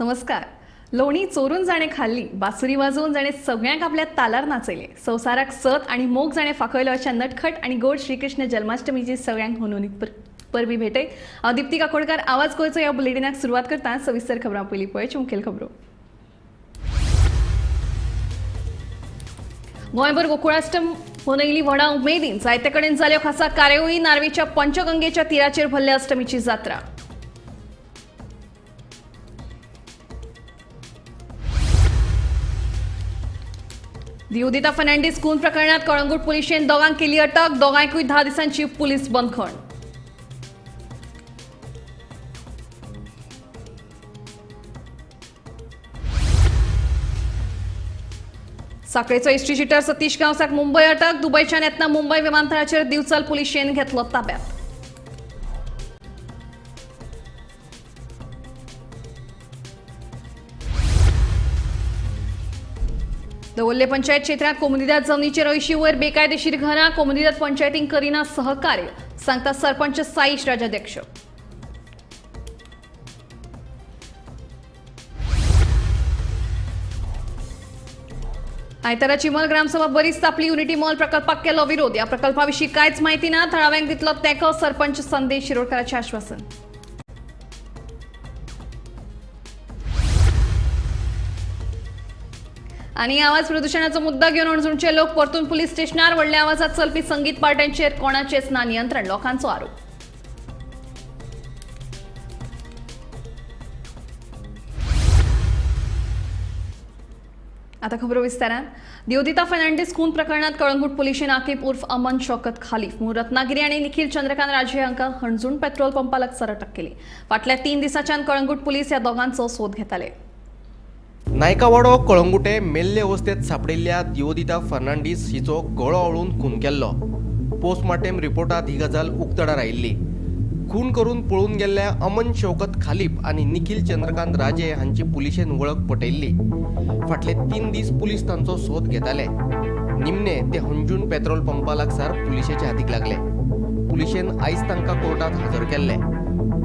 नमस्कार. लोणी चोरून जाणे खाल्ली, बासुरी वाजोवन जाणे सगळ्यांक आपल्या तालार नाचयले, संवसाराक सत आणि मोग जाणे फाखयलो अशा नटखट आणि गोड श्रीकृष्ण जन्माष्टमीची सगळ्यांक हुनहुनीत परबी भेटय. हांव दीप्ती काकोडकार, आवाज गोंयचो ह्या बुलेटिनाक सुरवात करता. सविस्तर खबरां पयलीं पळय मुखेल खबरो. गोंयभर गोकुळाष्टम मनयली व्हडा उमेदीन, जायते कडेन जाल्यो खासा कार्यावळी. नार्वेच्या पंचगंगेच्या तिराचेर भरल्या अष्टमीची जात्रा. दियोदिता फर्नांडीस खून प्रकरणात कळंगूट पुलिशेन दोगांक केली अटक, दोगांकूय 10 दिसांची पुलीस बंदखण. साखळेचो एसटी शिटर सतीश गांवसाक मुंबय अटक, दुबयच्यान येतना मुंबय विमानतळाचेर दिवचल पुलिशेन घेतलो ताब्यात. दवर्ले पंचायत क्षेत्रात कोमुनिदाद जमनीचेर 80 वयर बेकायदेशीर घरां, कोमुनिदाद पंचायतींक करिना सहकार्य, सांगता सरपंच साईश राजाध्यक्ष. आयतारा चिमल ग्रामसभा बरीच तापली, युनिटी मॉल प्रकल्पाक केलो विरोध. या प्रकल्पाविशीं कांयच म्हायती ना, थळाव्यांक दितलो तेंको, सरपंच संदेश शिरोडकाराचें आश्वासन. आनी आवाज प्रदूषणाचो मुद्दा घेवन हणजूणचे लोक परतून पुलीस स्टेशनार, व्हडल्या आवाजात चलपी संगीत पार्ट्यांचेर कोणाचेच ना नियंत्रण, लोकांचो आरोप. आता खबरो विस्तारान. दियोदिता फर्नांडीस खून प्रकरणात कळंगूट पुलिशेन आकिब उर्फ अमन शौकत खालीफ मूळ रत्नागिरी आनी निखिल चंद्रकांत राजे हांकां हणजूण पेट्रोल पंपा लागसार अटक केली. फाटल्या 3 दिसांच्यान कळंगूट पुलीस ह्या दोगांचो सोद घेताले. नायकावाडो कळंगुटे मेल्ले अवस्थेत सापडिल्ल्या दियोदिता फर्नांडीस हिचो गळो आवळून खून केल्लो. पोस्टमार्टेम रिपोर्टात ही गजाल उक्तडार आयिल्ली. खून करून पळून गेल्ल्या अमन शौकत खालीप आनी निखिल चंद्रकांत राजे हांची पुलिशेन वळख पटयल्ली. फाटले 3 दीस पुलीस तांचो सोद घेताले. निमणे ते हणजूण पेट्रोल पंपा लागसार पुलिशेच्या हातीक लागले. पुलिशेन आयज तांकां कोर्टात हजर केल्ले.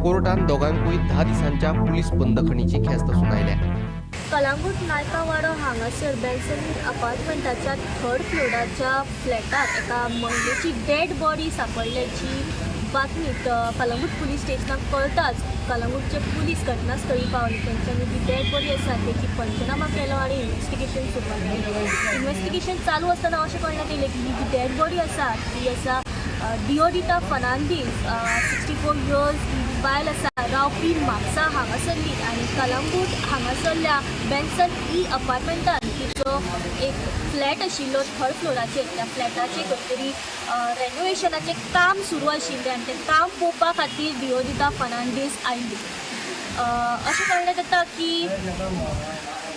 कोर्टान दोगांकूय 10 दिसांच्या पुलीस बंदखणीची ख्यास्त सुनायल्या. कळंगूट नायकावाडो हांगासर बेन्सन अपार्टमेंटाच्या 3rd फ्लोराच्या फ्लॅटार एका महिलेची डेड बॉडी सापडल्याची बातमी कळंगूट पुलीस स्टेशनाक कळटाच कळंगूटचे पुलीस घटनास्थळी पावले. तेंच्यांनी जी डेड बॉडी आसा तेची पंचनामा केलो आनी इन्वेस्टिगेशन सुरवात केली. इन्वेस्टिगेशन चालू आसतना अशें कळण्यात येयलें की ही जी डेड बॉडी आसा ती आसा दियोदिता फर्नांडीस, 64 इयर्स ही बायल आसा, रावपी म्हापसा हांगासरली आनी कळंगूट हांगासरल्या बेन्सन ई अपार्टमेंटान तिचो एक फ्लॅट आशिल्लो 3rd फ्लोराचेर. त्या फ्लॅटाचेर खंय तरी रेनोवेशनाचें काम सुरू आशिल्लें आनी तें काम पळोवपा खातीर दियोदिता फर्नांडीस आयिल्ली. अशें कळण्यात येता की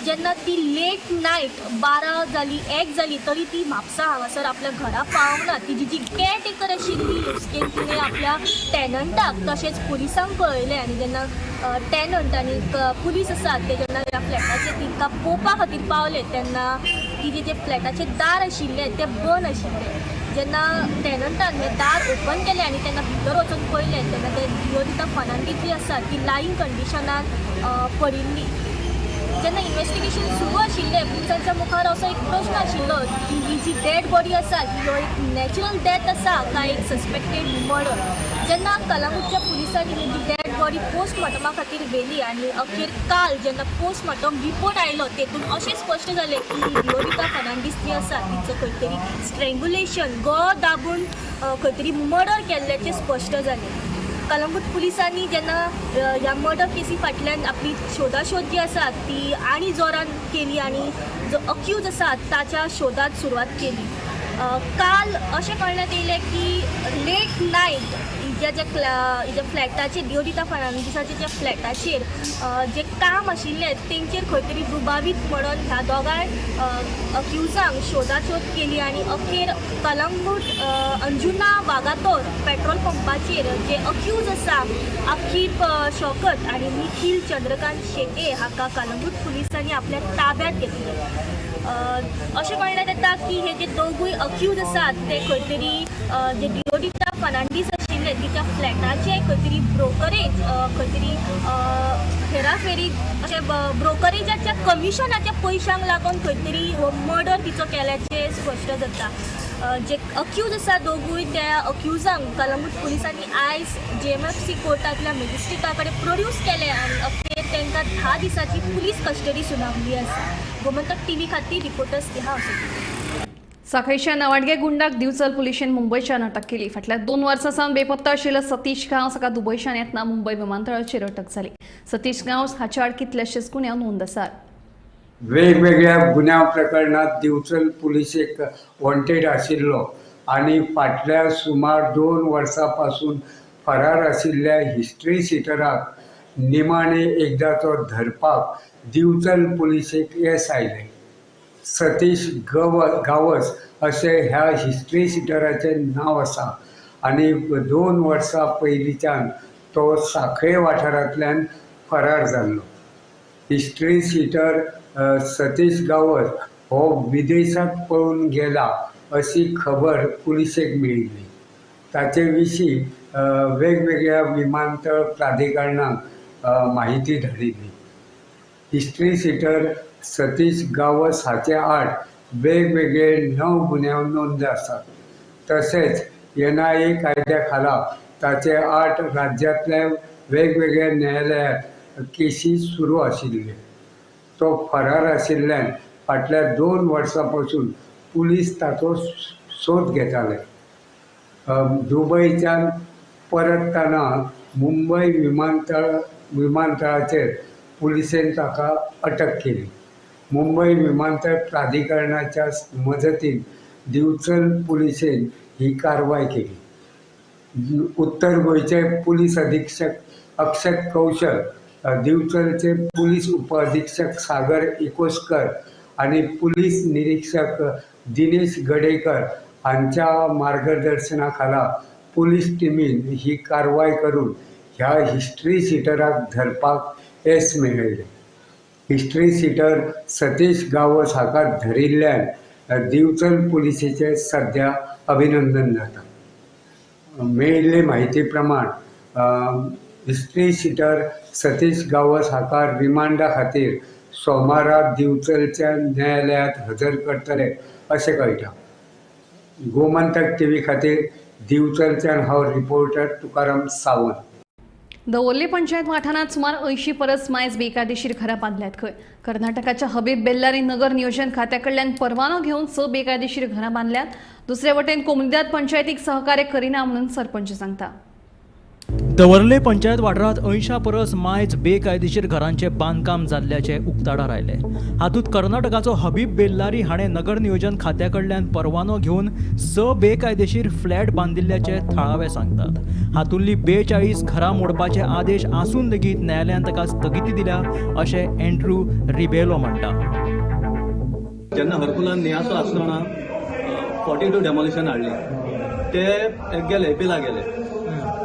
जेन्ना ती लेट नायट 12 जाली 1 जाली तरी ती म्हापसा हांगासर आपल्या घरा पावना. तिजी जी केअरटेकर आशिल्ली उसकेन तिणें आपल्या टॅनंटाक तशेंच पुलिसांक कळयलें आनी जेन्ना टॅनंट आनी पुलीस आसात ते जेन्ना ह्या फ्लॅटाचेर तिका पळोवपा खातीर पावले तेन्ना तिजें जें फ्लॅटाचें दार आशिल्लें तें बंद आशिल्लें. जेन्ना टॅनंटान हें दार ओपन केलें आनी तेन्ना भितर वचून पळयलें तेन्ना ते दियोदिता फर्नांडीस जी आसा ती लायींग कंडिशनान पडिल्ली. जेन्ना इन्वेस्टिगेशन सुरू आशिल्लें पुलिसांच्या मुखार असो एक प्रश्न आशिल्लो की ही जी डेड बॉडी आसा ही हो एक नॅचरल डेथ आसा काय एक सस्पेक्टेड मर्डर. जेन्ना कळंगूटच्या पुलिसांनी ही जी डेड बॉडी पोस्टमॉर्टमा खातीर व्हेली आनी अखेर काल जेन्ना पोस्टमॉर्टम रिपोर्ट आयलो तेतून अशें स्पश्ट जालें की दियोदिता फर्नांडीस जी आसा तिचो खंय तरी स्ट्रेंगुलेशन, गळो दाबून खंय तरी मर्डर केल्ल्याचें स्पश्ट जालें. कळंगूट पुलिसांनी जेन्ना ह्या मर्डर केसी फाटल्यान आपली शोधाशोध जी आसा ती आनी जोरान केली आनी जो अक्यूज आसा ताच्या शोधात सुरवात केली. काल अशें कळण्यात येयलें की लेट नायट हिज्या ज्या हिज्या फ्लॅटाचेर दियोदिता फर्नांडीसाच्या ज्या फ्लॅटाचेर जें काम आशिल्लें तेंचेर खंय तरी दुबावीत म्हणून ह्या दोगांय अक्युजांक शोधाशोध केली आनी अखेर कळंगूट अंजुना वागातोर पेट्रोल पंपाचेर जे अक्यूज आसा आकीब शौकत आनी निखिल चंद्रकांत शेटे हाका कळंगूट पुलिसांनी आपल्या ताब्यात घेतले. अशें कळण्यात येता की हे जे दोगूय अक्यूज आसात ते खंय तरी जे दियोदिता फर्नांडीस आशिल्ले तिच्या फ्लॅटाचे खंय तरी ब्रोकरेज, खंय तरी हेराफेरी अशें ब्रोकरेजाच्या कमिशनाच्या पयशांक लागून खंय तरी हो मर्डर तिचो केल्याचें स्पश्ट जाता. जे अक्यूज आसा दोगूय, त्या अक्युजांक कलंगूट पुलिसांनी आयज JMFC कोर्टांतल्या मॅजिस्ट्रेटा कडेन प्रोड्यूस केले आनी अखेर तांकां 10 दिसांची पुलीस कस्टडी सुनावली आसा. गोमंतक टीव्ही खातीर रिपोर्टर स्नेहा असोती. साखळीच्या नवाडगे गुंडाक दिवचल पुलिशेन मुंबयच्यान अटक केली. फाटल्या 2 वर्सां सावन बेपत्ता आशिल्लो सतीश गांवस हाका दुबयच्यान येतना मुंबय विमानतळाचेर अटक जाली. सतीश गांवस हाच्या आड कितलेशेच गुन्यांव नोंद आसात. वेगवेगळ्या गुन्यांव प्रकरणात दिवचल पुलिसेक वॉन्टेड आशिल्लो आनी फाटल्या सुमार 2 वर्सां पासून फरार आशिल्ल्या हिस्ट्री शिटराक निमाणे एकदांचो धरपाक दिवचल पुलिसेक येस आयलें. सतीश गावस अशें ह्या हिस्ट्री शिटराचें नांव आसा आनी 2 वर्सां पयलींच्यान तो साखळे वाठारांतल्यान फरार जाल्लो. हिस्ट्री शिटर सतीश गावस हो विदेशांत पळून गेला अशी खबर पुलिसेक मेळिल्ली. ताचे विशीं वेगवेगळ्या विमानतळ प्राधिकरणाक माहिती धाडिल्ली. हिस्ट्री शिटर सतीश गावस हाचे आड वेगवेगळे 9 गुन्यांव नोंद आसात. तशेंच NIA कायद्या खाला ताचे आड राज्यांतल्या वेगवेगळ्या न्यायालयांत केशी सुरू आशिल्ल्यो. तो फरार आशिल्ल्यान फाटल्या 2 वर्सां पासून पुलीस ताचो सोद घेताले. दुबयच्यान परततना मुंबय विमानतळाचेर पुलिसेन ताका अटक केली. मुंबय विमानतळ प्राधिकरणाच्या मजतीन दिवचल पुलिसेन ही कारवाय केली. उत्तर गोंयचे पुलीस अधीक्षक अक्षत कौशल, दिवचलचे पुलीस उपअधीक्षक सागर एकोस्कर आनी पुलीस निरीक्षक दिनेश गडेकर हांच्या मार्गदर्शना खाला पुलीस टिमीन ही कारवाय करून ह्या हिस्ट्री शिटराक धरपाक येस मेळयलें. हिस्ट्री शिटर सतीश गावस हाका धरिल्ल्यान दिवचल पुलिसेचें सध्या अभिनंदन जाता. मेळिल्ले म्हायती प्रमाण हिस्ट्री शिटर सतीश गावस हाका रिमांडा खातीर सोमारा दिवचलच्या न्यायालयांत हजर करतले अशें कळटा. गोमंतक टीव्ही खातीर दिवचलच्यान हांव रिपोर्टर तुकाराम सावंत. दवर्ले पंचायत वाठारांत सुमार 80 परस मायज बेकायदेशीर घरां बांदल्यात खंय. कर्नाटकाच्या हबीब बेल्लारी नगर नियोजन खात्या कडल्यान परवानो घेवन 6 बेकायदेशीर घरां बांदल्यात. दुसरे वटेन कोमुनिदाद पंचायतीक सहकार्य करिना म्हणून सरपंच सांगता. दवर्ले पंचायत वाठारांत 80 परस मायज बेकायदेशीर घरांचें बांदकाम जाल्ल्याचें उक्ताडार आयलें. हातूंत कर्नाटकाचो हबीब बेल्लारी हाणें नगर नियोजन खात्या कडल्यान परवानो घेवन 6 बेकायदेशीर फ्लॅट बांदिल्ल्याचें थळावे सांगतात. हातूंतली 42 घरां मोडपाचे आदेश आसून लेगीत न्यायालयान ताका स्थगिती दिल्या अशें एंड्रू रिबेलो म्हणटा. जेन्ना हरकुलान नियासो आसतना 42 डेमोलिशन हाडली, ते गेले एपिला गेले.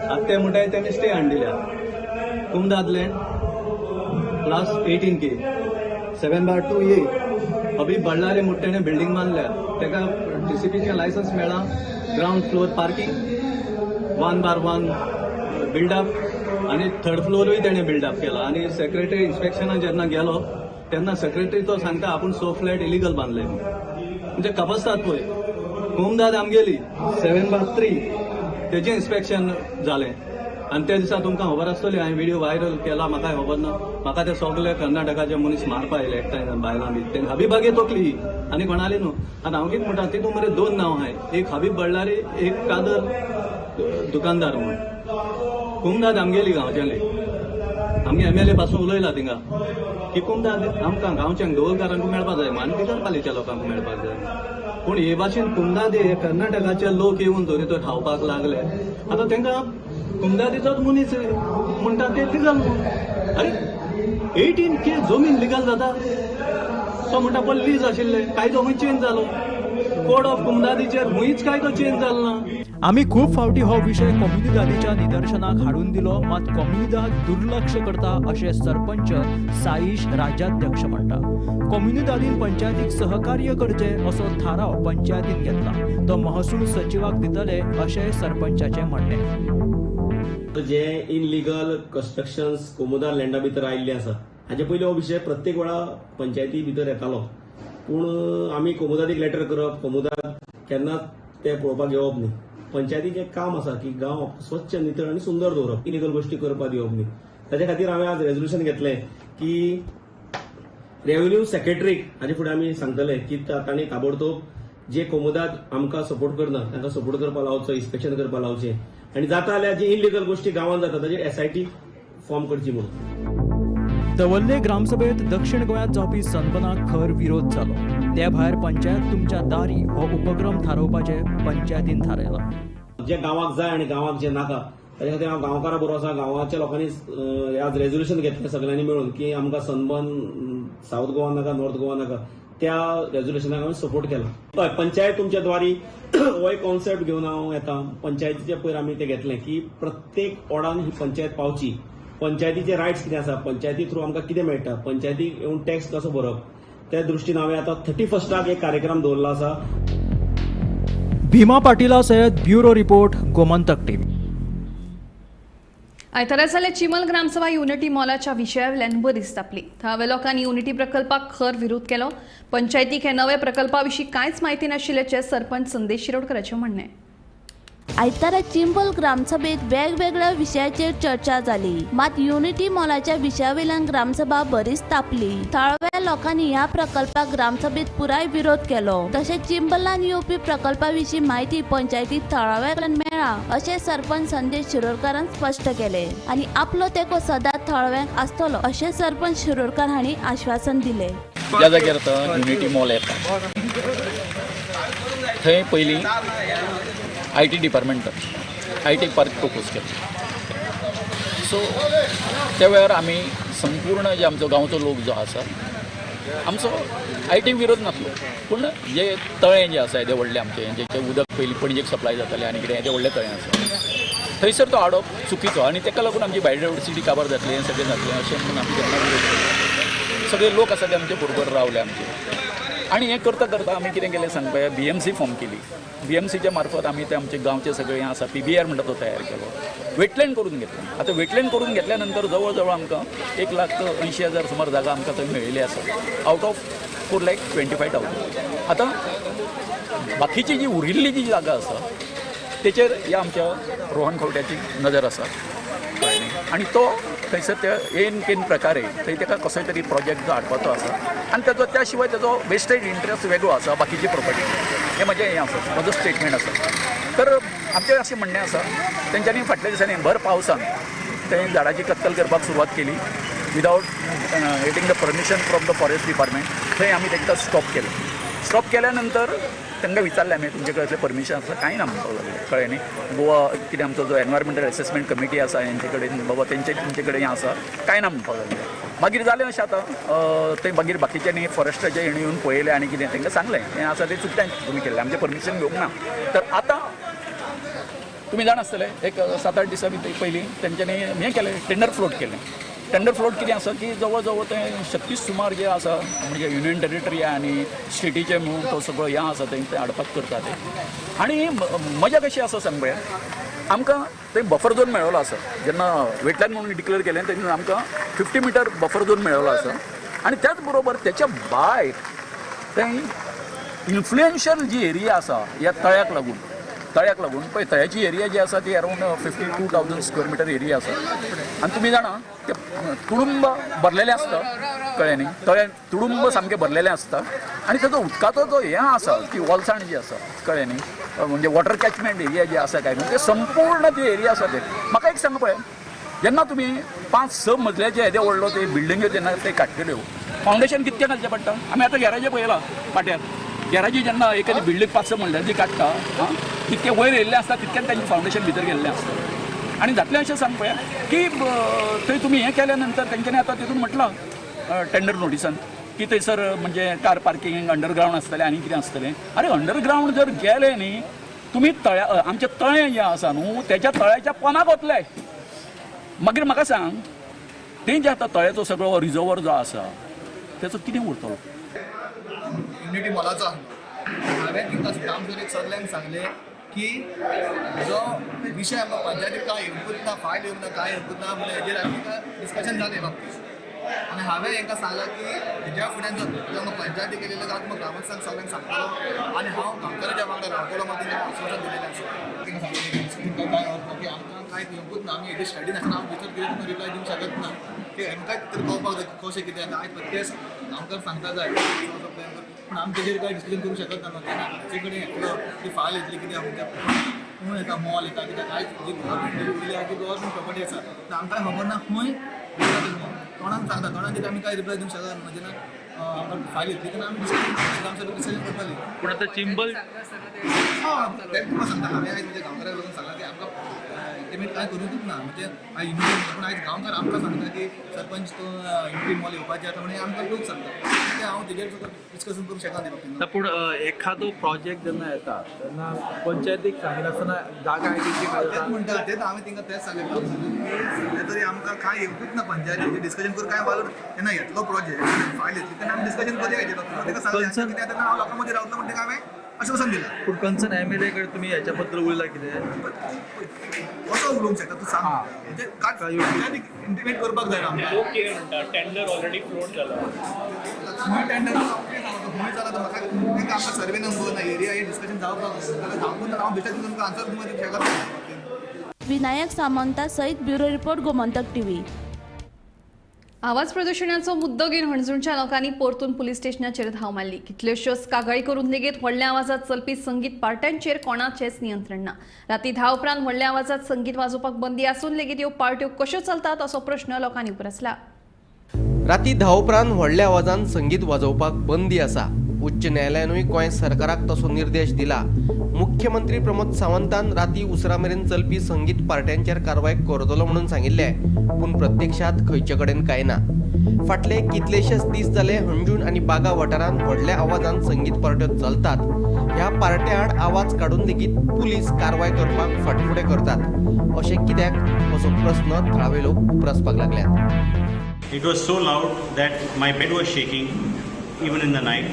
आतां ते म्हणटाय तेमी स्टे हाडून दिल्या. कुमदाद land class 18K 7/2A Habib Ballari म्हणटा तेणें बिल्डींग बांदल्या. तेका TCPचें लायसन्स मेळ्ळां. Ground floor parking, 1/1 build-up आनी थर्ड फ्लोरूय तेणें बिल्डअप केला. आनी सेक्रेटरी इन्स्पेक्शनाक जेन्ना गेलो तेन्ना सेक्रेटरी तो सांगता आपूण 6 फ्लॅट इलिगल बांदले. म्हणजे कपस्तात पळय कुमदाद आमगेली 7/3 तेजें इन्स्पेक्शन जालें. आनी त्या दिसा तुमकां खबर आसतली हांवें व्हिडियो व्हायरल केला. म्हाकाय खबर ना, म्हाका ते सगळे कर्नाटकाचे मनीस मारपा आयले एकठांय बायलां बी. ते हबीबागे तोकली आनी कोणाली न्हू. आनी हांव कितें म्हणटा तितून मरे 2 नांव आहाय, एक हबीब बल्लारी, एक कादर दुकानदार म्हूण. कुमदाद आमगेली गांवच्याली, आमगे MLA पासून उलयला थिंगा की कुमदाद आमकां गांवच्यांक दवरकारांक मेळपाक जाय आनी बिगरपालीच्या लोकांक मेळपाक जाय. पूण हे भाशेन कुमदादी हे कर्नाटकाचे लोक येवन जरी तर खावपाक लागले आतां तांकां कुमदादीचोच मनीस म्हणटा ते लिगल. अरे 18K जमीन लिगल जाता. तो म्हणटा पळय लीज आशिल्ले कायदो खंय चेंज जालो, कोड ऑफ कुमदादीचेर खंयच कायदो चेंज जालो ना. आमी खूब फावटी हो विशय कोमुनिदादीच्या निदर्शनाक हाडून दिलो, मात कोमुनिदाद दुर्लक्ष करता अशें सरपंच साईश राज्याध्यक्ष म्हणटा. कोमुनिदादीन पंचायतीक सहकार्य करचें असो थाराव पंचायतीन घेतला, तो महसूल सचिवाक दितले अशें सरपंचाचें म्हणणें. जे इनलिगल कन्स्ट्रक्शन्स कोमुदार लँडा भितर आयिल्ले आसा हाचे पयलीं हो विशय प्रत्येक वेळा पंचायती भितर येतालो, पूण आमी कोमुदादीक लेटर करप, कोमुदाद केन्नाच ते पळोवपाक येवप न्ही. पंचायतीचें काम आसा की गांव स्वच्छ, नितळ आनी सुंदर दवरप, इलिगल गोश्टी करपाक दिवप न्ही. ताच्या खातीर हांवें आज रेजोल्युशन घेतलें की रेव्हेन्यू सेक्रेटरीक हाजे फुडें आमी सांगतले की तांणी ताबडतोब जे कोमुदाद आमकां सपोर्ट करना तांकां सपोर्ट करपाक लावचो, इन्स्पेक्शन करपाक लावचें आनी जाता जाल्यार जी इलिगल गोश्टी गांवांत जाता ताजेर एसआयटी फॉर्म करची म्हणून. दवर्ले ग्रामसभेत दक्षिण गोंयांत जावपी सनबनाक खर विरोध जालो. ते भायर पंचायत तुमच्या दारी हो उपक्रम थारोवपाचें पंचायतीन थारायलां. जे गांवाक जाय आनी गांवाक जे नाका ताच्या खातीर हांव गांवकारा बरोबर आसा. गांवाच्या लोकांनी आज रेजोल्युशन घेतलें सगळ्यांनी मेळून की आमकां सनबन सावथ गोवा नाका, नॉर्थ गोवा नाका. त्या रेजोल्युशनाक हांवें सपोर्ट केला. हय, पंचायत तुमच्या द्वारी हो एक कॉन्सेप्ट घेवन हांव येता. पंचायतीचे पयर आमी तें घेतलें की प्रत्येक वॉर्डान ही पंचायत पावची, पंचायतीचे रायट्स कितें आसा, पंचायती थ्रू आमकां कितें मेळटा, पंचायतीक येवन टॅक्स कसो भरप, त्या दृश्टीन हांवें आतां 31 एक कार्यक्रम दवरला आसा. भीमा पाटिला सयत ब्युरो रिपोर्ट, गोमंतक टीव्ही. आयतारा जाल्ल्या चिमल ग्रामसभा युनिटी मॉलाच्या विशयावेल्यान बरीच तापली. थळाव्या लोकांनी युनिटी प्रकल्पाक खर विरोध केलो. पंचायतीक ह्या नव्या प्रकल्पा विशीं कांयच म्हायती नाशिल्ल्याचें सरपंच संदेश शिरोडकराचें म्हणणें. आयतारा चिंबल ग्रामसभेत वेगवेगळ्या विशयाचेर चर्चा जाली, मात युनिटी मॉलाच्या विशयावेल्यान ग्रामसभा बरीच तापली. थळाव्या लोकांनी ह्या प्रकल्पाक ग्रामसभेत पुराय विरोध केलो. तशेंच चिंबलान येवपी प्रकल्पा विशीं म्हायती पंचायतीत थळाव्या कडल्यान मेळ्ळा अशें सरपंच संदेश शिरोडकारान स्पश्ट केलें आनी आपलो तेंको सदांच थळाव्यांक आसतलो अशें सरपंच शिरोडकार हांणी आश्वासन दिलें. ज्या जाग्यार आतां युनिटी मॉल येता थंय पयलीं IT डिपार्टमेंटान IT park propose केलो. सो त्या वेळार आमी संपूर्ण जे आमचो गांवचो लोक जो आसा आमचो IT विरोध नासलो, पूण जे तळें जें आसा येदें व्हडलें आमचें, जेचें उदक पयलीं पणजेक सप्लाय जातालें आनी कितें येदें व्हडलें तळें आसा थंयसर तो हाडप चुकीचो आनी ताका लागून आमची बायोडायवर्सिटी काबार जातली, हें सगळें जातलें अशें म्हणून आमी तेन्ना विरोध केलो. सगळे लोक आसा ते आमचे बरोबर रावले आमचे. आनी हें करता करता आमी कितें केलें सांग पळया, BMC form केली. BMCच्या मार्फत आमी ते आमचे गांवचे सगळे हें आसा PBR म्हणटा तो तयार केलो, वेटलँड करून घेतलें. आतां वेटलँड करून घेतल्या नंतर जवळ जवळ आमकां 1,80,000 सुमार जागा आमकां थंय मेळिल्ली आसा आवट ऑफ 4,25,000. आतां बाकीची जी उरिल्ली जी जागा आसा तेचेर ह्या आमच्या रोहन खंवट्याची नदर आसा आनी तो थंयसर त्या एन केन प्रकारे थंय ताका कसोय तरी प्रोजेक्ट जो हाडपाचो आसा आनी ताचो त्या शिवाय ताचो वेस्टेड इंट्रस्ट वेगळो आसा बाकीची प्रोपर्टी. हें म्हजें हें आसा, म्हजो स्टेटमेंट आसा. तर आमचें अशें म्हणणें आसा तेंच्यांनी फाटल्या दिसांनी भर पावसान थंय झाडाची कत्तल करपाक सुरवात केली without getting the permission from the forest department. थंय आमी तांकां स्टॉप केलें. स्टॉप केल्या नंतर तांकां विचारलें आमी तुमचे कडेन असलें परमिशन आसा कांय ना म्हणपाक लागलें, कळ्ळें न्ही. गोवा कितें आमचो जो एनवायरमेंटल एसेसमेंट कमिटी आसा हेंचे कडेन बाबा तेंचे तुमचे कडेन हें आसा कांय ना म्हणपाक लागलें. मागीर जालें अशें आतां थंय मागीर बाकीच्यांनी फॉरेस्टाचे हेणी येवन पळयलें आनी कितें तांकां सांगलें हें आसा तें चुकत्यान तुमी केल्लें, आमचें परमिशन घेवंक ना. तर आतां तुमी जाण आसतले एक 7-8 दिसां भितर पयलीं तेंच्यांनी हें केलें, टेंडर फ्लोट केलें. टेंडर फ्लोट कितें आसा की जवळ जवळ तें 36 सुमार जे आसा म्हणजे युनियन टेरिटरी आनी स्टेटीचे म्हणून तो सगळो हें आसा तें ते हाडपाक करता ते. आनी मजा कशी आसा सांग पळया, आमकां थंय बफर झोन मेळ्ळो आसा. जेन्ना वेटलँड म्हणून डिक्लेअर केलें तेन्ना आमकां 50 मिटर बफर झोन मेळ्ळो आसा आनी त्याच बरोबर त्याच्या भायर थंय इन्फ्लुएन्शियल जी एरिया आसा ह्या तळ्याक लागून पळय तळ्याची एरिया जी आसा ती अरावंड 52,000 स्क्वेअर मिटर एरिया आसा. आनी तुमी जाणा ते तुडुंब भरलेलें आसता, कळ्ळें न्ही, तळ्यान तुडुंब सामकें भरलेलें आसता आनी ताचो उदकाचो जो हें आसा ती ओलसाण जी आसा, कळ्ळें न्ही, म्हणजे वॉटर कॅचमेंट एरिया जी आसा काय म्हणून ते संपूर्ण ती एरिया आसा ते. म्हाका एक सांग पळय, जेन्ना तुमी 5-6 मजल्याचे येदे व्हडलो ते बिल्डिंग्यो जेन्ना ते काडटल्यो फावंडेशन कितकें घालचें पडटा. आमी आतां गॅराजे पळयलां पाट्यार, गॅराजी जेन्ना एखादी बिल्डींग 5-6 मजल्याची काडटा आं तितकें वयर येयल्लें आसता तितकें तांचें फावंडेशन भितर गेल्लें आसता. आनी जातलें अशें सांग पळया की थंय तुमी हें केल्या नंतर तेंच्यांनी आतां तितून म्हटलां टेंडर नोटिसान की थंयसर म्हणजे कार पार्किंग अंडरग्रावंड आसतलें आनी कितें आसतलें. अरे अंडरग्रावंड जर गेलें न्ही तुमी तळ्या आमचें तळें जें आसा न्हू तेच्या तळ्याच्या पोनाक वतले. मागीर म्हाका सांग तें जें आतां तळ्याचो सगळो रिजर्वर जो आसा तेचो कितें उरतलो. युनिटी मॉलाचो आसलो, हांवें तांकां ग्रामसभेक सगल्यांक सांगलें की जो विशय आमकां पंचायतीक काय येवंकूच ना, फायल येवंक ना, काय येवंकूच ना म्हणून हेजेर आमकां डिस्कशन जालें बाबतीत. आनी हांवें हेंकां सांगलां की हेज्या फुड्यान जर आमकां पंचायती केलेलें जाल्यार तुमकां ग्रामस्थांक सगळ्यांक सांगतलो आनी हांव गांवकाराच्या वांगडा रावतलो म्हाका तेंकां आश्वासन दिलेलें आसा. तेंकां सांगलें की काय अर्थ की आमकां कांय येवंकूच ना, आमी हेजेर स्टडी नासतना हांव भितर कितें तुमकां रिप्लाय दिवंक शकत ना. ते हेंकांय तर कळपाक जाय कशें कितें आतां आयज प्रत्येक गांवकार सांगता जाय पूण आमी तेजेर कांय डिसिजन करूंक शकत ना. तेन्ना आमचे कडेन येतलो ती फायल येतली कितें आमच्या कोण येता मॉल येता कित्याक आयज जी गव्हर्मेंट उरली आहा ती गव्हर्मेंट प्रॉपर्टी आसा आमकां खबर ना खंय तोंडान सांगता, तोंडान कितें आमी कांय रिप्लाय दिवंक शकना. जेन्ना आमकां फायल येतली तेन्ना आमी डिसिजन डिसिजन करतली. पूण आतां चिंबल हय तें तुमकां सांगता हांवें आयज म्हज्या गांवकाराक लागून सांगलां की आमकां इंटिमेट कांय करूंकूच ना. म्हणजे आयज युनिटी पूण आयज गांवकार आमकां सांगता की सरपंच तूं युनिटी मॉल येवपाचें आसा म्हणून आमकां लोक सांगता तें हांव तेजेर डिस्कशन करूंक शकना. पूण एखादो प्रोजेक्ट जेन्ना येता तेन्ना पंचायतीक सांगिनासतना जागा तेच म्हणटा तेच हांवें तांकां तेच सांगलें सद्या तरी आमकां कांय येवकूच ना पंचायतीचें डिस्कशन करून कांय वालोर तेन्ना येतलो प्रोजेक्ट फायल येतली तेन्ना आमी डिस्कशन करूया हेजेर. ताका सांगलें कितें तेन्ना हांव लोकां मदीं रावतलो म्हणटा हांवें आश्वासन दिलां. पूण कन्सर्न एमएलए कडेन तुमी हेच्या बद्दल उलयला कितें कसो उलोवंक शकता तूं सांग. म्हणजे पंचायतीक इंटिमेट करपाक जाय आमकां. लोक कितें म्हणटा टेंडर ऑलरेडी फ्लोट जाला, खंय टेंडर खंय जाला तर म्हाका तांकां आमकां सर्वे नंबर ना एरिया हे डिस्कशन जावपाक जाय जावपूच ना. हांव बेश्टें तुमकां आन्सर तुमकां दिवंक शकना. विनायक सामंता सहित ब्युरो रिपोर्ट, गोमंतक टीव्ही. आवाज प्रदुशणाचो मुद्दो घेवन हणजूणच्या लोकांनी परतून पुलीस स्टेशनाचेर धांव मारली. कितल्योश्योच कागाळी करून लेगीत व्हडल्या आवाजात चलपी संगीत पार्ट्यांचेर कोणाचेंच नियंत्रण ना. राती 10 उपरांत व्हडल्या आवाजात संगीत वाजोवपाक बंदी आसून लेगीत ह्यो पार्ट्यो कश्यो चलतात असो प्रश्न लोकांनी उप्रासला. राती 10 उपरांत व्हडल्या आवाजान संगीत वाजोवपाक बंदी आसा. उच्च न्यायालयानूय गोंय सरकाराक तसो निर्देश दिला. मुख्यमंत्री प्रमोद सावंतान राती उसरा मेरेन चलपी संगीत पार्ट्यांचेर कारवाय करतलो म्हणून सांगिल्लें, पूण प्रत्यक्षात खंयचे कडेन कांय ना. फाटले कितलेशेच दीस जाले हणजूण आनी बागा वाठारांत व्हडल्या आवाजान संगीत पार्ट्यो चलतात. ह्या पार्ट्या आड आवाज काडून लेगीत पुलीस कारवाय करपाक फाटफुडें करतात अशें कित्याक असो प्रस्न थळावे लोक उप्रासपाक लागल्यात. It was so loud that my bed was shaking even in the night.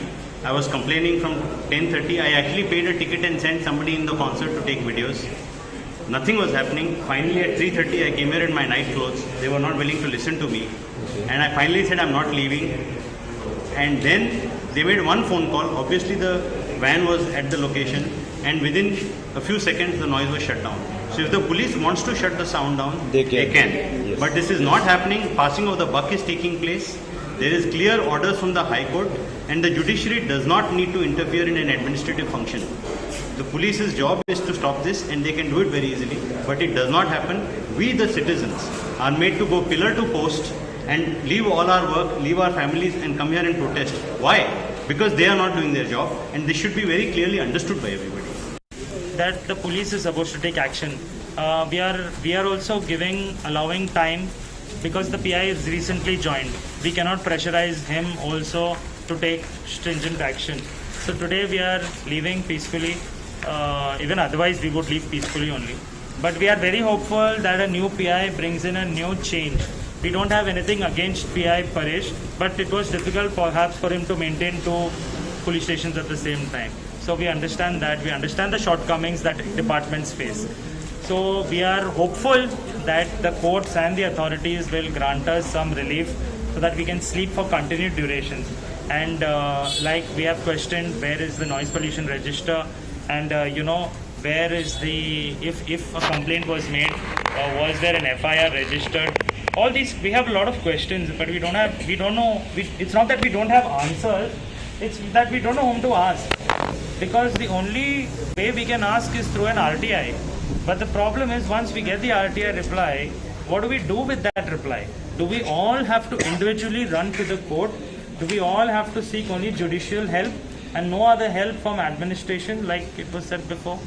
I was complaining from 10:30. I actually paid a ticket and sent somebody in the concert to take videos. Nothing was happening. Finally at 3:30 I came here in my night clothes. They were not willing to listen to me. Okay. And I finally said I'm not leaving. And then they made one phone call. Obviously the van was at the location and within a few seconds the noise was shut down. So if the police wants to shut the sound down, they can. Yes. But this is not happening. Passing of the buck is taking place. There is clear orders from the High Court and the judiciary does not need to interfere in an administrative function. The police's job is to stop this and they can do it very easily, but it does not happen. We the citizens are made to go pillar to post and leave all our work, leave our families and come here and protest. Why? Because they are not doing their job and this should be very clearly understood by everybody. That the police is supposed to take action. We are also allowing time because the PI is recently joined. We cannot pressurize him also to take stringent action. So today we are leaving peacefully. Even otherwise we would leave peacefully only. But we are very hopeful that a new PI brings in a new change. We don't have anything against PI Paresh, but it was difficult perhaps for him to maintain two police stations at the same time. So we understand that. We understand the shortcomings that departments face. So we are hopeful that the courts and the authorities will grant us some relief so that we can sleep for continued durations. And like we have questioned, where is the noise pollution register, and where is the, if a complaint was made, was there an FIR registered? All these, we have a lot of questions, but we don't know, it's not that we don't have answers, it's that we don't know whom to ask. Because the only way we can ask is through an RTI. But the problem is, once we get the RTI reply, what do we do with that reply? Do we all have to individually run to the court? Do we all have to seek only judicial help and no other help from administration, like it was said before?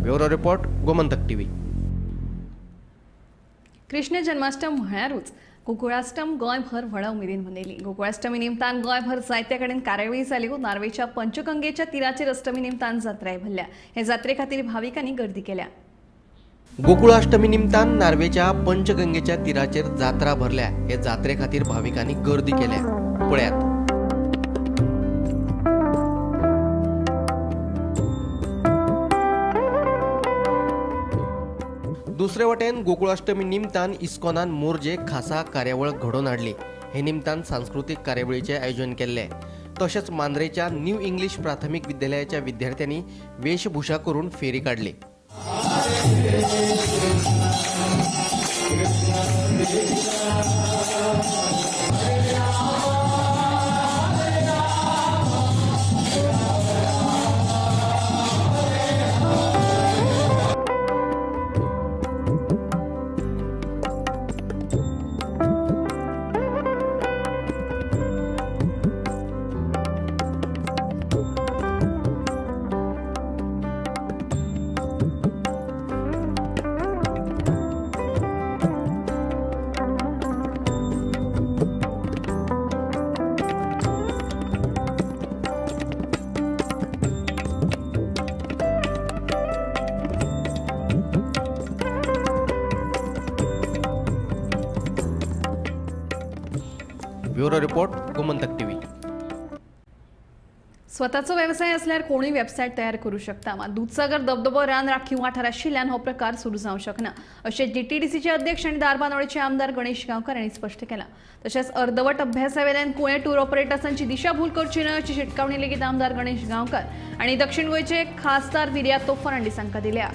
Bureau Report, Gomantak TV. Krishna Janmashtami म्हळ्यारूच गोकुळाष्टम गोंयभर व्हडा उमेदीन मनयली. गोकुळाष्टमी निमतान गोंयभर जायत्या कडेन कार्यावळी जाल्यो. नार्वेच्या पंचगंगेच्या तिराचेर अष्टमी निमतान जात्राय भरल्या. हे जात्रे खातीर भाविकांनी गर्दी केल्या. गोकुळाष्टमी निमतान नार्वेच्या पंचगंगेच्या तिराचेर जात्रा भरल्या. हे जात्रे खातीर भाविकांनी गर्दी केल्या. पळयात. दुसरे वटेन गोकुळाष्टमी निमतान इस्कॉनान मोरजे खासा कार्यावळ घडोवन हाडली. हे निमतान सांस्कृतीक कार्यावळीचें आयोजन केल्लें. तशेंच मांद्रेच्या न्यू इंग्लिश प्राथमीक विद्यालयाच्या विद्यार्थ्यांनी वेशभूषा करून फेरी काडली. Bureau report, Gomantak TV. स्वतःचो व्यवसाय असल्यार कोणूय वेबसायट तयार करू शकता, मात दुधसागर धबधबो रान राखीव वाठार आशिल्ल्यान हो प्रकार सुरू जावंक शकना अशें जीटीडीसीचे अध्यक्ष आनी धारबांदोडेचे आमदार गणेश गांवकार हांणी स्पश्ट केलां. तशेंच अर्दवट अभ्यासावेल्यान कोणे टूर ऑपरेटर्सांची दिशाभूल करची न्हय अशी शिटकावणी लेगीत आमदार गणेश गांवकार आनी दक्षिण गोंयचे खासदार विरियातो फर्नांडीस हांकां दिल्या.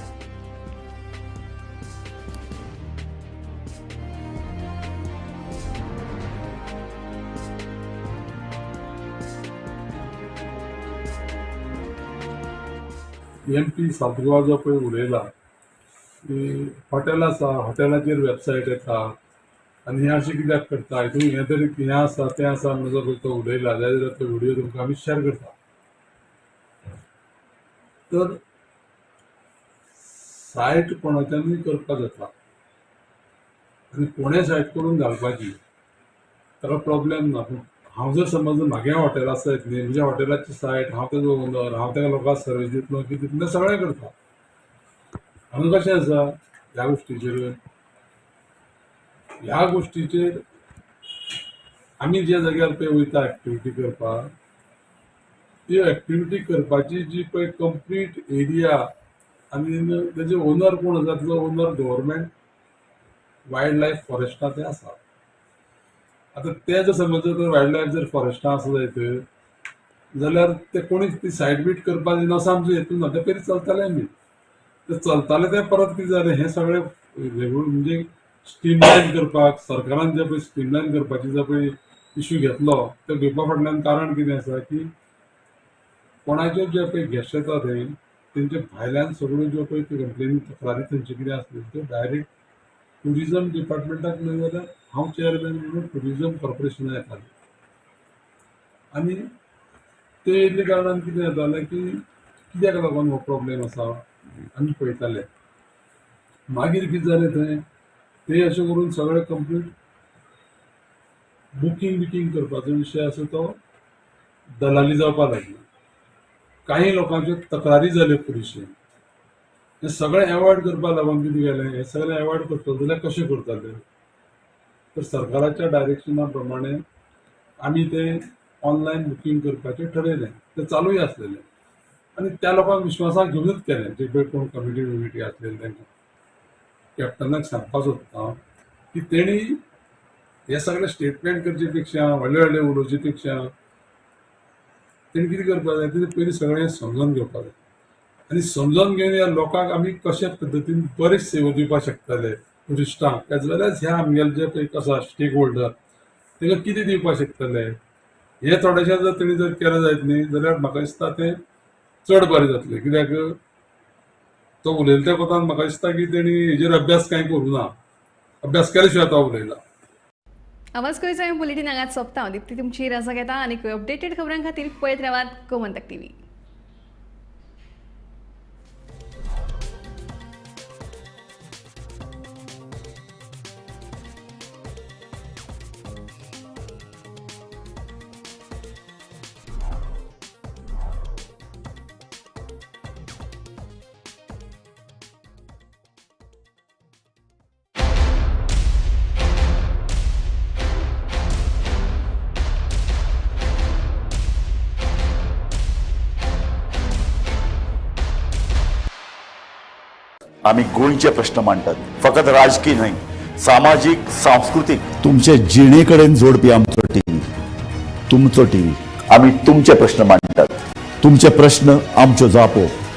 एम पी साउथ गोवा जो पळय उलयला की हॉटेल आसा, हॉटेलाचेर वेबसायट येता आनी हें अशें कित्याक करता, हितून हें तरी हें आसा तें आसा म्हणून जो पळय तो उलयला जाल्यार तो व्हिडियो तुमकां आमी शेअर करता. तर सायट कोणाच्यानूय करपाक जाता आनी कोणें सायट करून घालपाची ताका प्रॉब्लेम ना. पूण हांव जर समज म्हागे हॉटेल आसा न्ही, म्हज्या हॉटेलाची सायट, हांव तेजो ओनर, हांव तेका लोकांक सर्वीस दितलो की तितलें सगळें करता. हांगा कशें आसा ह्या गोश्टीचेर, ह्या गोश्टीचेर आमी ज्या जाग्यार पळय वयता एक्टिविटी करपाक, ती एक्टिविटी करपाची जी पळय कंप्लीट एरिया आनी तेजे ओनर कोण आसा, तेजो ओनर गव्हर्मेंट वायल्ड लायफ फॉरेस्टां ते आसा. आतां ते जर समज जर वायल्ड लायफ जर फॉरेस्टां आसा जायत जाल्यार ते कोणी ती सायड बीट करपाक दिना असो आमचो हेतू ना. ते पयलीं चलताले आमी, ते चलताले ते परत कितें जालें हें सगळें म्हणजे स्ट्रीमलायन करपाक सरकारान जे पळय स्ट्रीमलायन करपाची जो पळय इशू घेतलो तो घेवपा फाटल्यान कारण कितें आसा की कोणाच्यो जे पळय गेस्ट येता थंय तेंचे भायल्यान सगळ्यो ज्यो पळय कंप्लेनी तक्रारी थंयच्यो कितें आसल्यो त्यो डायरेक्ट ट्युरिजम डिपार्टमेंटाक न्हय जाल्यार हांव चेअरमॅन म्हणून ट्युरिजम कॉर्पोरेशनाक येतालें आनी ते येयल्ले कारणान कितें जातालें की कित्याक लागून हो प्रॉब्लेम आसा आमी पळयताले. मागीर कितें जालें थंय ते अशें करून सगळें कंप्लीट बुकींग बिकींग करपाचो विशय आसा तो दलाली जावपाक लागली. कांय लोकांच्यो तक्रारी जाल्यो पुलिशेन. हें सगळें एवॉयड करपाक लागून कितें केलें, हें सगळें एवॉयड करतले जाल्यार कशें करताले तर सरकाराच्या डायरेक्शना प्रमाणे आमी तें ऑनलायन बुकींग करपाचें ठरयलें. तें चालूय आसलेलें आनी त्या लोकांक विश्वासाक घेवनूच केलें जे पळय कोण कमिटी बिमिटी आसलेली तांकां. कॅप्टनाक सांगपाक सोदता की तेणी हे सगळे स्टेटमेंट करचे पेक्षा, व्हडले व्हडले उलोवचे पेक्षा तेणी कितें करपाक जाय, तेणी पयलीं सगळें समजून घेवपाक जाय आनी समजून घेवन ह्या लोकांक आमी कशे पद्दतीन बरी सेवा दिवपाक शकतले ट्युरिस्टांक एज वेल एज ह्या आमगेले जे पळय आसा स्टेक होल्डर तांकां कितें दिवपाक शकतले हें थोडेशें जर तेणी जर केलें जायत न्ही जाल्यार म्हाका दिसता तें चड बरें जातलें. कित्याक तो उलयता त्या कोतान म्हाका दिसता की तेणी हेजेर अभ्यास कांय करूं ना, अभ्यास केले शिवाय तो उलयला. आवाज गोंयचो बुलेटीन हांगाच सोंपता. दीप्ती तुमची रजा घेता आनी अपडेटेड खबरां खातीर पळयत रावात गोमंतक टीव्ही. आमी गोंयचे प्रश्न मांडटात, फकत राजकीय न्हय, सामाजीक, सांस्कृतीक, तुमचे जिणे कडेन जोडपी आमचो टीव्ही, तुमचो टीव्ही. आमी तुमचे प्रश्न मांडटात, तुमचे प्रश्न आमच्यो जापो.